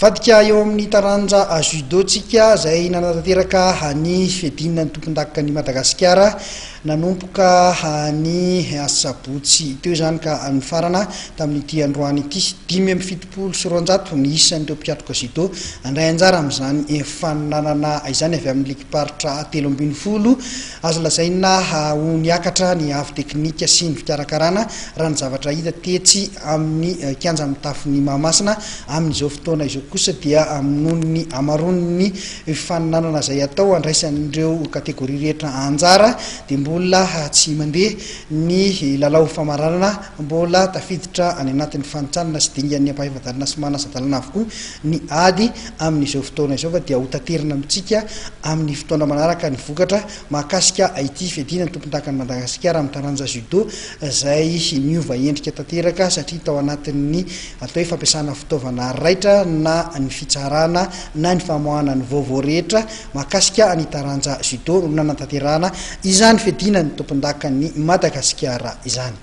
Vadika eo amin'ny taranja judo tsika izay nanatanteraka ny fiadiana ny tompondakan'i Madagasikara nanomboka ny asabotsy teo izany ka nifarana tamin'ity androany ity. 275 ny isan'ireo mpikatroka judo handray anjara amin'izany faninanana izany avy amin'ny ligim-paritra 13. Azo lazaina ho niakatra ny avo teknika sy ny fikarakarana raha ny zavatra hita tetsy amin'ny kianja mitafon'i Mahamasina. Amin'izao fotoana izao kosa dia noho ny hamaroan'ny fifaninanana izay atao handraisan'ireo kategoria rehetra anjara dia mbola tsy mandeha ny lalao famaranana. Mbola tafiditra any anatin'ny fanintsanana sy dingan'ny ampahefa-dalana sy manasa-dalana avokoa ny ady amin'izao fotoana izao fa dia ho taterina amintsika amin'ny fotoana manaraka ny vokatra mahakasika ity fiadiana ny tompondakan'i Madagasikara amin'ny taranja judo izay niova endrika tanteraka satria tao anatin'ny atao hoe fampiasana fitaovana raitra na ny fitsarana na ny famoahana ny vaovao rehetra mahakasika ny taranja judo no nanatanterahana izany fiadiana ny tompondakan'i Madagasikara izany.